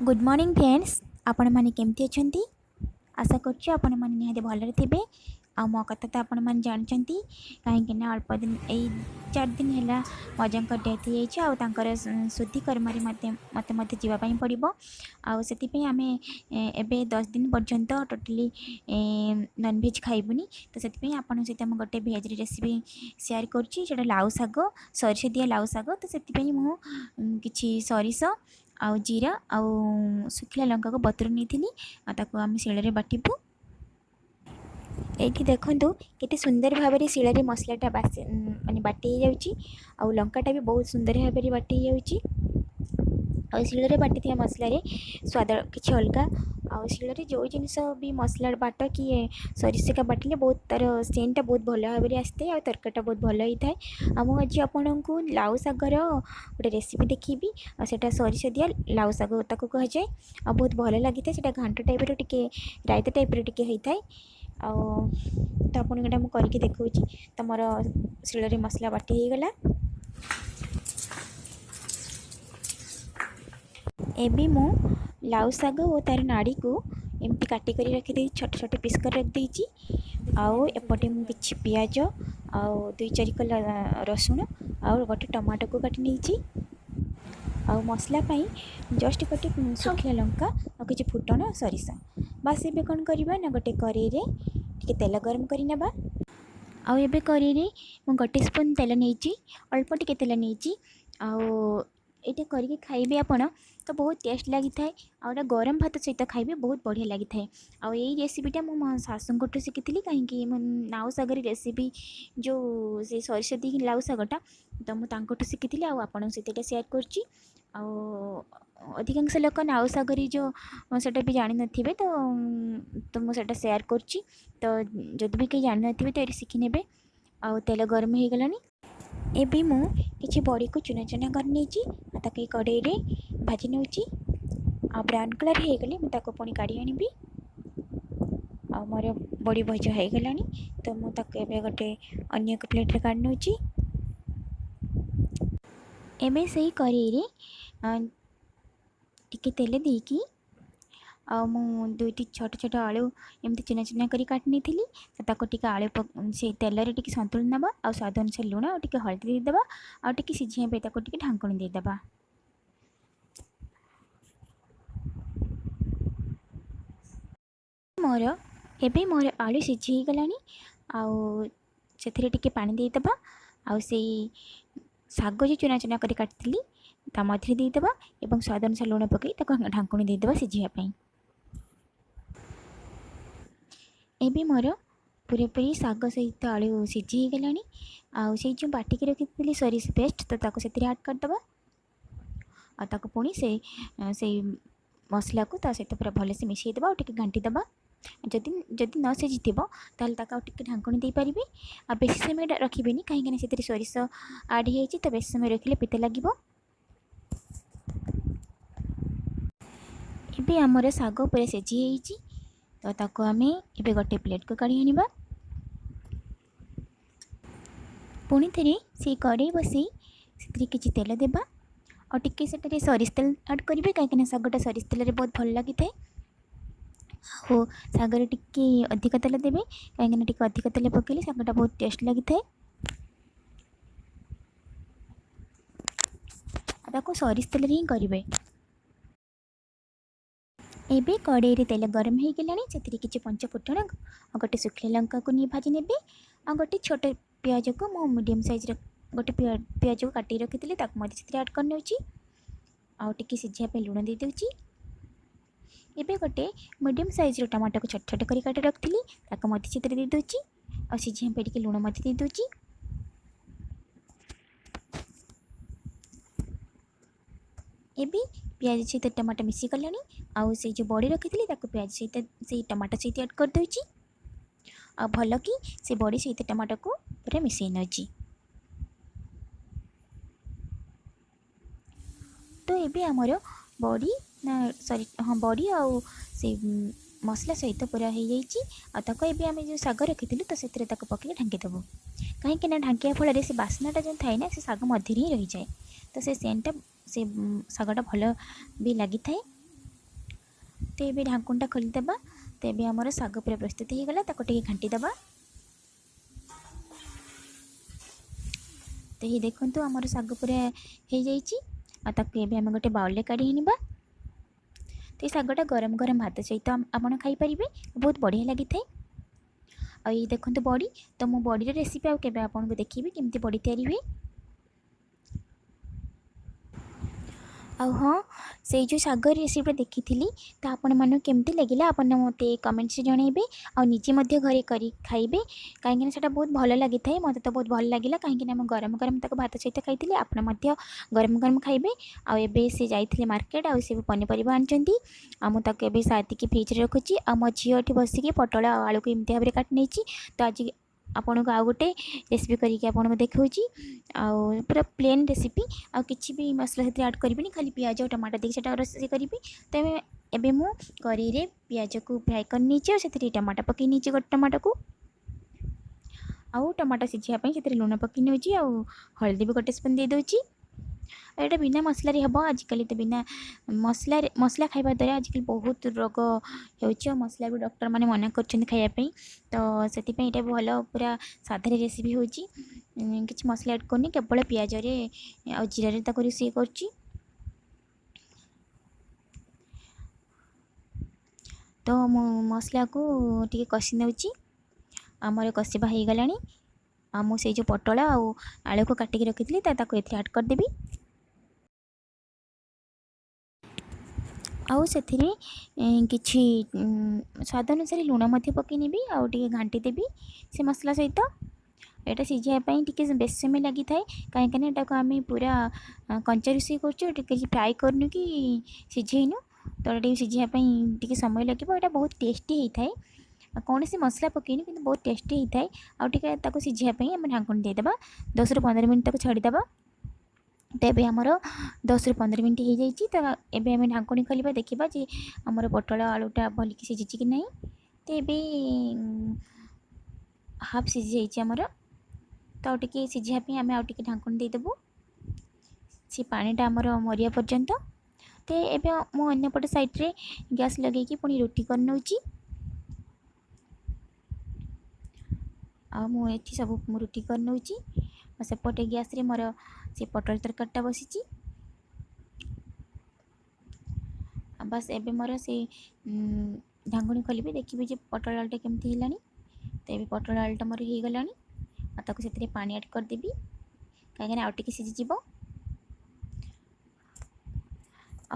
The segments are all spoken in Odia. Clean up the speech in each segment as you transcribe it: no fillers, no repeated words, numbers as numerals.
ଗୁଡ଼୍ ମର୍ଣ୍ଣିଂ ଫ୍ରେଣ୍ଡସ୍, ଆପଣମାନେ କେମିତି ଅଛନ୍ତି? ଆଶା କରୁଛି ଆପଣମାନେ ନିହାତି ଭଲରେ ଥିବେ। ଆଉ ମୋ କଥା ତ ଆପଣମାନେ ଜାଣିଛନ୍ତି, କାହିଁକିନା ଅଳ୍ପ ଦିନ, ଏଇ 4 ଦିନ ହେଲା ଅଜାଙ୍କ ଡେଥ୍ ହେଇଯାଇଛି। ଆଉ ତାଙ୍କର ଶୁଦ୍ଧି କର୍ମରେ ମୋତେ ମଧ୍ୟ ଯିବା ପାଇଁ ପଡ଼ିବ। ଆଉ ସେଥିପାଇଁ ଆମେ ଏବେ 10 ଦିନ ପର୍ଯ୍ୟନ୍ତ ଟୋଟାଲି ନନଭେଜ୍ ଖାଇବୁନି। ତ ସେଥିପାଇଁ ଆପଣଙ୍କ ସହିତ ମୁଁ ଗୋଟେ ଭେଜ୍ର ରେସିପି ସେୟାର କରୁଛି। ସେଇଟା ଲାଉ ଶାଗ, ସୋରିଷ ଦିଆ ଲାଉ ଶାଗ। ତ ସେଥିପାଇଁ ମୁଁ କିଛି ସୋରିଷ ଆଉ ଜିରା ଆଉ ଶୁଖିଲା ଲଙ୍କାକୁ ବତୁରେଇ ନେଇଥିଲି, ଆଉ ତାକୁ ଆମେ ଶିଳରେ ବାଟିବୁ। ଏଇଠି ଦେଖନ୍ତୁ କେତେ ସୁନ୍ଦର ଭାବରେ ଶିଳରେ ମସଲାଟା ବାସି ମାନେ ବାଟି ହେଇଯାଉଛି, ଆଉ ଲଙ୍କାଟା ବି ବହୁତ ସୁନ୍ଦର ଭାବରେ ବାଟି ହେଇଯାଉଛି। ଆଉ ଶିଳରେ ବାଟିଥିବା ମସଲାରେ ସ୍ୱାଦ କିଛି ଅଲଗା। ଆଉ ଶିଳରେ ଯେଉଁ ଜିନିଷ ବି ମସଲା ବାଟ କି ସୋରିଷକା ବାଟିଲେ ବହୁତ ତା'ର ସେଣ୍ଟଟା ବହୁତ ଭଲ ଭାବରେ ଆସିଥାଏ, ଆଉ ତରକାରୀଟା ବହୁତ ଭଲ ହେଇଥାଏ। ଆଉ ମୁଁ ଆଜି ଆପଣଙ୍କୁ ଲାଉ ଶାଗର ଗୋଟେ ରେସିପି ଦେଖେଇବି, ଆଉ ସେଇଟା ସୋରିଷ ଦିଆ ଲାଉ ଶାଗ ତାକୁ କୁହାଯାଏ, ଆଉ ବହୁତ ଭଲ ଲାଗିଥାଏ। ସେଇଟା ଘାଣ୍ଟ ଟାଇପ୍ର ଟିକେ, ରାଇତା ଟାଇପ୍ର ଟିକେ ହେଇଥାଏ। ଆଉ ତ ଆପଣଙ୍କୁ ଏଇଟା ମୁଁ କରିକି ଦେଖାଉଛି। ତ ମୋର ଶିଳରେ ମସଲା ବାଟି ହେଇଗଲା। ଏବେ ମୁଁ ଲାଉ ଶାଗ ଓ ତା'ର ନାଡ଼ିକୁ ଏମିତି କାଟି କରି ରଖିଦେଇ ଛୋଟ ଛୋଟ ପିସ୍ କରି ରଖିଦେଇଛି। ଆଉ ଏପଟେ ମୁଁ କିଛି ପିଆଜ ଆଉ 2-4 କଲା ରସୁଣ ଆଉ ଗୋଟେ ଟମାଟୋକୁ କାଟି ନେଇଛି। ଆଉ ମସଲା ପାଇଁ ଜଷ୍ଟ ଗୋଟେ ଶୁଖିଲା ଲଙ୍କା ଆଉ କିଛି ଫୁଟଣ, ସୋରିଷ, ବାସ୍। ଏବେ କ'ଣ କରିବା ନା ଗୋଟେ କରେଇରେ ଟିକେ ତେଲ ଗରମ କରି ନେବା। ଆଉ ଏବେ କରେଇରେ ମୁଁ ଗୋଟେ ସ୍ପୁନ୍ ତେଲ ନେଇଛି, ଅଳ୍ପ ଟିକେ ତେଲ ନେଇଛି। ଆଉ ଏଇଟା କରିକି ଖାଇବେ ଆପଣ ତ ବହୁତ ଟେଷ୍ଟ ଲାଗିଥାଏ, ଆଉ ଏଇଟା ଗରମ ଭାତ ସହିତ ଖାଇବେ ବହୁତ ବଢ଼ିଆ ଲାଗିଥାଏ। ଆଉ ଏଇ ରେସିପିଟା ମୁଁ ମୋ ଶାଶୁଙ୍କଠୁ ଶିଖିଥିଲି, କାହିଁକି ମୁଁ ଲାଉ ଶାଗର ରେସିପି ଯେଉଁ ସେ ସୋରିଷ ଦେଇକି ଲାଉ ଶାଗଟା ତ ମୁଁ ତାଙ୍କଠୁ ଶିଖିଥିଲି, ଆଉ ଆପଣଙ୍କ ସହିତ ଏଇଟା ସେୟାର କରୁଛି। ଆଉ ଅଧିକାଂଶ ଲୋକ ନାଉ ଶାଗରେ ଯେଉଁ ସେଇଟା ବି ଜାଣିନଥିବେ, ତ ମୁଁ ସେଇଟା ସେୟାର କରୁଛି। ତ ଯଦି ବି କେହି ଜାଣିନଥିବେ ତ ଏଇଠି ଶିଖିନେବେ। ଆଉ ତେଲ ଗରମ ହେଇଗଲାଣି। ଏବେ ମୁଁ କିଛି ବଡ଼ିକୁ ଚୁନା ଚୁନା କରିନେଇଛି, ଆଉ ତାକୁ ଏଇ କଡ଼େଇରେ ଭାଜି ନେଉଛି। ଆଉ ବ୍ରାଉନ୍ କଲର୍ ହେଇଗଲେ ମୁଁ ତାକୁ ପୁଣି କାଢ଼ି ଆଣିବି। ଆଉ ମୋର ବଡ଼ି ଭଜା ହେଇଗଲାଣି, ତ ମୁଁ ତାକୁ ଏବେ ଗୋଟେ ଅନ୍ୟ ଏକ ପ୍ଲେଟ୍ରେ କାଢ଼ି ନେଉଛି। ଏବେ ସେଇ କରେଇରେ ଟିକେ ତେଲ ଦେଇକି ଆଉ ମୁଁ 2ଟି ଛୋଟ ଛୋଟ ଆଳୁ ଏମିତି ଚୁନା ଚୁନା କରି କାଟି ନେଇଥିଲି, ତ ତାକୁ ଟିକେ ଆଳୁ ସେଇ ତେଲରେ ଟିକେ ସନ୍ତୁଳି ନେବା। ଆଉ ସ୍ୱାଦ ଅନୁସାରେ ଲୁଣ ଆଉ ଟିକେ ହଳଦୀ ଦେଇଦେବା, ଆଉ ଟିକେ ସିଝିବା ପାଇଁ ତାକୁ ଟିକେ ଢାଙ୍କୁଣୀ ଦେଇଦେବା। ଏବେ ମୋର ଆଳୁ ସିଝି ହେଇଗଲାଣି, ଆଉ ସେଥିରେ ଟିକେ ପାଣି ଦେଇଦେବା। ଆଉ ସେଇ ଶାଗ ଯେଉଁ ଚୁନା ଚୁନା କରି କାଟିଥିଲି ତା ମଧ୍ୟରେ ଦେଇଦେବା ଏବଂ ସ୍ୱାଦ ଅନୁସାରେ ଲୁଣ ପକାଇ ତାକୁ ଢାଙ୍କୁଣୀ ଦେଇଦେବା ସିଝିବା ପାଇଁ। ଏବେ ମୋର ପୁରାପୁରି ଶାଗ ସହିତ ଆଳୁ ସିଝି ହେଇଗଲାଣି। ଆଉ ସେଇ ଯେଉଁ ବାଟିକି ରଖିଥିଲି ସୋରିଷ ପେଷ୍ଟ, ତ ତାକୁ ସେଥିରେ ଆଡ଼୍ କରିଦେବା। ଆଉ ତାକୁ ପୁଣି ସେଇ ମସଲାକୁ ତା ସହିତ ପୁରା ଭଲସେ ମିଶାଇ ଦେବା ଆଉ ଟିକେ ଘାଣ୍ଟି ଦେବା। ଯଦି ନ ସିଝିଥିବ ତାହେଲେ ତାକୁ ଆଉ ଟିକେ ଢାଙ୍କୁଣୀ ଦେଇପାରିବେ। ଆଉ ବେଶୀ ସମୟ ରଖିବେନି, କାହିଁକିନା ସେଥିରେ ସୋରିଷ ଆଡ଼୍ ହେଇଯାଇଛି, ତ ବେଶୀ ସମୟ ରଖିଲେ ପିତା ଲାଗିବ। ଏବେ ଆମର ଶାଗ ପୁରା ସିଝି ହେଇଛି, ତ ତାକୁ ଆମେ ଏବେ ଗୋଟେ ପ୍ଲେଟ୍କୁ କାଢ଼ି ଆଣିବା। ପୁଣି ଥରେ ସେଇ କଡ଼େଇ ବସେଇ ସେଥିରେ କିଛି ତେଲ ଦେବା, ଆଉ ଟିକେ ସେଠାରେ ସୋରିଷ ତେଲ ଆଡ଼୍ କରିବେ, କାହିଁକିନା ଶାଗଟା ସୋରିଷ ତେଲରେ ବହୁତ ଭଲ ଲାଗିଥାଏ। ଆଉ ଶାଗରେ ଟିକେ ଅଧିକ ତେଲ ଦେବେ, କାହିଁକିନା ଟିକେ ଅଧିକ ତେଲ ପକାଇଲେ ଶାଗଟା ବହୁତ ଟେଷ୍ଟ ଲାଗିଥାଏ। ଆଉ ତାକୁ ସୋରିଷ ତେଲରେ ହିଁ କରିବେ। ଏବେ କଡ଼େଇରେ ତେଲ ଗରମ ହେଇଗଲାଣି, ସେଥିରେ କିଛି ପଞ୍ଚ ଫୁଟଣ ଆଉ ଗୋଟେ ଶୁଖିଲା ଲଙ୍କାକୁ ନେଇ ଭାଜି ନେବେ। ଆଉ ଗୋଟେ ଛୋଟ ପିଆଜକୁ ମୁଁ ମିଡ଼ିୟମ୍ ସାଇଜ୍ର ଗୋଟେ ପିଆଜକୁ କାଟିକି ରଖିଥିଲି, ତାକୁ ମଧ୍ୟ ସେଥିରେ ଆଡ଼୍ କରିନେଉଛି। ଆଉ ଟିକେ ସିଝିବା ପାଇଁ ଲୁଣ ଦେଇଦେଉଛି। ଏବେ ଗୋଟେ ମିଡ଼ିୟମ୍ ସାଇଜ୍ର ଟମାଟୋକୁ ଛୋଟ ଛୋଟ କରି କାଟି ରଖିଥିଲି, ତାକୁ ମଧ୍ୟ ସେଥିରେ ଦେଇଦେଉଛି। ଆଉ ସିଝିବା ପାଇଁ ଟିକେ ଲୁଣ ମଧ୍ୟ ଦେଇଦେଉଛି। ଏବେ ପିଆଜ ସହିତ ଟମାଟୋ ମିଶିଗଲାଣି, ଆଉ ସେଇ ଯେଉଁ ବଡ଼ି ରଖିଥିଲି ତାକୁ ପିଆଜ ସହିତ ସେଇ ଟମାଟୋ ସହିତ ଆଡ଼୍ କରିଦେଉଛି। ଆଉ ଭଲ କି ସେ ବଡ଼ି ସହିତ ଟମାଟୋକୁ ପୁରା ମିଶାଇ ନେଉଛି। ତ ଏବେ ଆମର ବଡ଼ି ନା ସରି ହଁ ବଡ଼ି ଆଉ ସେଇ ମସଲା ସହିତ ପୁରା ହେଇଯାଇଛି। ଆଉ ତାକୁ ଏବେ ଆମେ ଯେଉଁ ଶାଗ ରଖିଥିଲୁ ତ ସେଥିରେ ତାକୁ ପକାଇକି ଢାଙ୍କିଦେବୁ, କାହିଁକି ନା ଢାଙ୍କିବା ଫଳରେ ସେ ବାସ୍ନାଟା ଯେଉଁ ଥାଏ ନା ସେ ଶାଗ ମଧ୍ୟରେ ହିଁ ରହିଯାଏ, ତ ସେ ସେଣ୍ଟଟା ସେ ଶାଗଟା ଭଲ ବି ଲାଗିଥାଏ। ତ ଏବେ ଢାଙ୍କୁଣୀଟା ଖୋଲିଦେବା। ତ ଏବେ ଆମର ଶାଗ ପୁରା ପ୍ରସ୍ତୁତ ହେଇଗଲା। ତାକୁ ଟିକେ ଘାଣ୍ଟି ଦେବା। ତ ଏଇ ଦେଖନ୍ତୁ, ଆମର ଶାଗ ପୁରା ହେଇଯାଇଛି ଆଉ ତାକୁ ଏବେ ଆମେ ଗୋଟେ ବାଉଲରେ କାଢ଼ି ଆଣିବା। ତ ଏଇ ଶାଗଟା ଗରମ ଗରମ ଭାତ ସହିତ ଆପଣ ଖାଇପାରିବେ, ବହୁତ ବଢ଼ିଆ ଲାଗିଥାଏ। ଆଉ ଏଇ ଦେଖନ୍ତୁ ବଡ଼ି। ତ ମୁଁ ବଡ଼ିର ରେସିପି ଆଉ କେବେ ଆପଣଙ୍କୁ ଦେଖେଇବି, କେମିତି ବଡ଼ି ତିଆରି ହୁଏ। ଆଉ ହଁ, ସେଇ ଯେଉଁ ଶାଗ ରେସିପିଟା ଦେଖିଥିଲି, ତ ଆପଣମାନଙ୍କୁ କେମିତି ଲାଗିଲା ଆପଣ ମୋତେ କମେଣ୍ଟସରେ ଜଣାଇବେ ଆଉ ନିଜେ ମଧ୍ୟ ଘରେ କରି ଖାଇବେ, କାହିଁକିନା ସେଇଟା ବହୁତ ଭଲ ଲାଗିଥାଏ। ମୋତେ ତ ବହୁତ ଭଲ ଲାଗିଲା, କାହିଁକିନା ମୁଁ ଗରମ ଗରମ ତାକୁ ଭାତ ସହିତ ଖାଇଥିଲି। ଆପଣ ମଧ୍ୟ ଗରମ ଗରମ ଖାଇବେ। ଆଉ ଏବେ ସେ ଯାଇଥିଲେ ମାର୍କେଟ ଆଉ ସେ ପନିପରିବା ଆଣିଛନ୍ତି ଆଉ ମୁଁ ତାକୁ ଏବେ ସାଇତିକି ଫ୍ରିଜରେ ରଖୁଛି। ଆଉ ମୋ ଝିଅ ଏଠି ବସିକି ପୋଟଳ ଆଉ ଆଳୁକୁ ଏମିତି ଭାବରେ କାଟି ନେଇଛି। ତ ଆଜି ଆପଣଙ୍କୁ ଆଉ ଗୋଟେ ରେସିପି କରିକି ଆପଣଙ୍କୁ ଦେଖାଉଛି, ଆଉ ପୁରା ପ୍ଲେନ୍ ରେସିପି, ଆଉ କିଛି ବି ମସଲା ସେଥିରେ ଆଡ଼୍ କରିବିନି, ଖାଲି ପିଆଜ ଆଉ ଟମାଟୋ ଦେଇକି ସେଇଟା ରୋଷେଇ କରିବି। ତ ଏବେ ମୁଁ କରେଇରେ ପିଆଜକୁ ଫ୍ରାଏ କରିନେଇଛି ଆଉ ସେଥିରେ ଟମାଟୋ ପକାଇ ନେଇଛି, ଗୋଟେ ଟମାଟୋକୁ। ଆଉ ଟମାଟୋ ସିଝିବା ପାଇଁ ସେଥିରେ ଲୁଣ ପକାଇ ନେଉଛି ଆଉ ହଳଦୀ ବି ଗୋଟେ ସ୍ପୁନ୍ ଦେଇଦେଉଛି। ଆଉ ଏଇଟା ବିନା ମସଲାରେ ହେବ। ଆଜିକାଲି ତ ବିନା ମସଲାରେ, ମସଲା ଖାଇବା ଦ୍ୱାରା ଆଜିକାଲି ବହୁତ ରୋଗ ହେଉଛି ଆଉ ମସଲା ବି ଡକ୍ଟରମାନେ ମନା କରୁଛନ୍ତି ଖାଇବା ପାଇଁ। ତ ସେଥିପାଇଁ ଏଇଟା ଭଲ ପୁରା ସାଧାରେ ରେସିପି ହେଉଛି। କିଛି ମସଲା ଆଡ଼୍ କରୁନି, କେବଳ ପିଆଜରେ ଆଉ ଜିରାରେ ତାକୁ ରୋଷେଇ କରୁଛି। ତ ମୁଁ ମସଲାକୁ ଟିକେ କଷି ନେଉଛି। ଆମର କଷିବା ହେଇଗଲାଣି ଆଉ ମୁଁ ସେଇ ଯେଉଁ ପୋଟଳ ଆଉ ଆଳୁକୁ କାଟିକି ରଖିଥିଲି, ତ ତାକୁ ଏଥିରେ ଆଡ଼୍ କରିଦେବି। ଆଉ ସେଥିରେ କିଛି ସ୍ୱାଦ ଅନୁସାରେ ଲୁଣ ମଧ୍ୟ ପକାଇ ନେବି ଆଉ ଟିକେ ଘାଣ୍ଟି ଦେବି ସେ ମସଲା ସହିତ। ଏଇଟା ସିଝିବା ପାଇଁ ଟିକେ ବେଶୀ ସମୟ ଲାଗିଥାଏ, କାହିଁକିନା ଏଟାକୁ ଆମେ ପୁରା କଞ୍ଚା ରୋଷେଇ କରୁଛୁ, ଟିକେ କିଛି ଫ୍ରାଏ କରୁନୁ କି ସିଝେଇନୁ। ତ ଟିକେ ସିଝିବା ପାଇଁ ଟିକେ ସମୟ ଲାଗିବ। ଏଇଟା ବହୁତ ଟେଷ୍ଟି ହେଇଥାଏ, କୌଣସି ମସଲା ପକାଇନି କିନ୍ତୁ ବହୁତ ଟେଷ୍ଟି ହେଇଥାଏ। ଆଉ ଟିକେ ତାକୁ ସିଝିବା ପାଇଁ ଆମେ ଢାଙ୍କୁଣୀ ଦେଇଦେବା, 10ରୁ 15 ମିନିଟ୍ ତାକୁ ଛାଡ଼ିଦେବା। ତ ଏବେ ଆମର 10ରୁ 15 ମିନିଟ୍ ହେଇଯାଇଛି। ତ ଏବେ ଆମେ ଢାଙ୍କୁଣୀ ଖୋଲିବା, ଦେଖିବା ଯେ ଆମର ପୋଟଳ ଆଳୁଟା ଭଲିକି ସିଝିଛି କି ନାହିଁ। ତ ଏବେ ହାଫ୍ ସିଝି ଯାଇଛି ଆମର। ତ ଆଉ ଟିକେ ସିଝିବା ପାଇଁ ଆମେ ଆଉ ଟିକେ ଢାଙ୍କୁଣୀ ଦେଇଦେବୁ, ସେ ପାଣିଟା ଆମର ମରିବା ପର୍ଯ୍ୟନ୍ତ। ତ ଏବେ ମୁଁ ଅନ୍ୟପଟ ସାଇଡ଼୍ରେ ଗ୍ୟାସ୍ ଲଗେଇକି ପୁଣି ରୁଟି କରିନେଉଛି। ଆଉ ମୁଁ ଏଠି ସବୁ ରୁଟି କରିନେଉଛି ଆଉ ସେପଟେ ଗ୍ୟାସ୍ରେ ମୋର ସେ ପୋଟଳ ତରକାରୀଟା ବସିଛି। ଆଉ ବାସ୍, ଏବେ ମୋର ସେଇ ଢାଙ୍କୁଣୀ ଖୋଲିବି, ଦେଖିବି ଯେ ପୋଟଳ ଆଳୁଟା କେମିତି ହେଲାଣି। ତ ଏବେ ପୋଟଳ ଆଳୁଟା ମୋର ହେଇଗଲାଣି ଆଉ ତାକୁ ସେଥିରେ ପାଣି ଆଡ଼୍ କରିଦେବି, କାହିଁକିନା ଆଉ ଟିକେ ସିଝିଯିବ।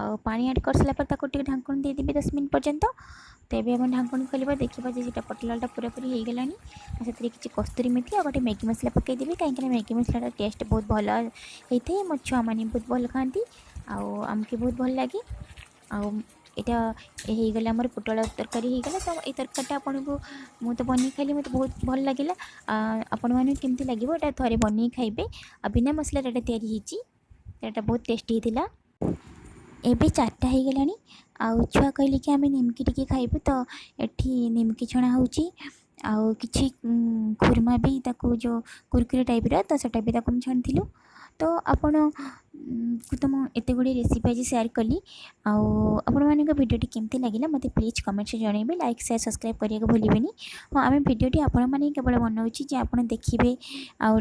ଆଉ ପାଣି ଆଡ଼୍ କରିସାରିଲା ପରେ ତାକୁ ଟିକେ ଢାଙ୍କୁଣୀ ଦେଇଦେବି 10 ମିନିଟ୍ ପର୍ଯ୍ୟନ୍ତ। ତ ଏବେ ଆମେ ଢାଙ୍କୁଣୀ ଖୋଲିବା, ଦେଖିବା ଯେ ସେଇଟା ପୋଟଳ ଆଳୁଟା ପୁରାପୁରି ହେଇଗଲାଣି। ଆଉ ସେଥିରେ କିଛି କସ୍ତୁରୀ ମେଥି ଆଉ ଗୋଟେ ମ୍ୟାଗି ମସଲା ପକାଇଦେବି, କାହିଁକିନା ମ୍ୟାଗି ମସଲାଟା ଟେଷ୍ଟ ବହୁତ ଭଲ ହେଇଥାଏ। ମୋ ଛୁଆମାନେ ବହୁତ ଭଲ ଖାଆନ୍ତି ଆଉ ଆମକୁ ବହୁତ ଭଲ ଲାଗେ। ଆଉ ଏଇଟା ହେଇଗଲା, ଆମର ପୋଟଳ ତରକାରୀ ହେଇଗଲା। ତ ଏଇ ତରକାରୀଟା ଆପଣଙ୍କୁ ମୁଁ ତ ବନେଇ ଖାଇଲି, ମୋତେ ବହୁତ ଭଲ ଲାଗିଲା। ଆପଣମାନଙ୍କୁ କେମିତି ଲାଗିବ ଏଇଟା ଥରେ ବନେଇ ଖାଇବେ। ଆଉ ବିନା ମସଲାରେ ଏଇଟା ତିଆରି ହେଇଛି, ଏଇଟା ବହୁତ ଟେଷ୍ଟି ହେଇଥିଲା। ଏବେ 4ଟା ହେଇଗଲାଣି ଆଉ ଛୁଆ କହିଲେ କି ଆମେ ନିମକି ଟିକେ ଖାଇବୁ। ତ ଏଠି ନିମକି ଛଣା ହେଉଛି ଆଉ କିଛି ଖୁର୍ମା ବି, ତାକୁ ଯେଉଁ କୁରକୁରେ ଟାଇପ୍ର, ତ ସେଟା ବି ତାକୁ ମୁଁ ଛାଣିଥିଲୁ। ତ ଆପଣ ତ ମୁଁ ଏତେ ଗୁଡ଼ିଏ ରେସିପି ଆଜି ସେୟାର କଲି, ଆଉ ଆପଣମାନଙ୍କ ଭିଡ଼ିଓଟି କେମିତି ଲାଗିଲା ମୋତେ ପ୍ଲିଜ୍ କମେଣ୍ଟରେ ଜଣାଇବେ। ଲାଇକ୍, ସେୟାର, ସବସ୍କ୍ରାଇବ୍ କରିବାକୁ ଭୁଲିବେନି। ହଁ, ଆମେ ଭିଡ଼ିଓଟି ଆପଣମାନେ କେବଳ ବନାଉଛି ଯେ ଆପଣ ଦେଖିବେ ଆଉ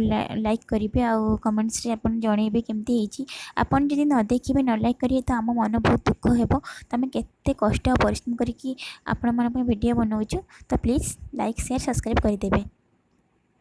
ଲାଇକ୍ କରିବେ ଆଉ କମେଣ୍ଟସରେ ଆପଣ ଜଣାଇବେ କେମିତି ହେଇଛି। ଆପଣ ଯଦି ନ ଦେଖିବେ, ନ ଲାଇକ୍ କରିବେ, ତ ଆମ ମନ ବହୁତ ଦୁଃଖ ହେବ। ତ ଆମେ କେତେ କଷ୍ଟ ଆଉ ପରିଶ୍ରମ କରିକି ଆପଣମାନଙ୍କ ପାଇଁ ଭିଡ଼ିଓ ବନାଉଛୁ। ତ ପ୍ଲିଜ୍ ଲାଇକ୍, ସେୟାର, ସବସ୍କ୍ରାଇବ୍ କରିଦେବେ।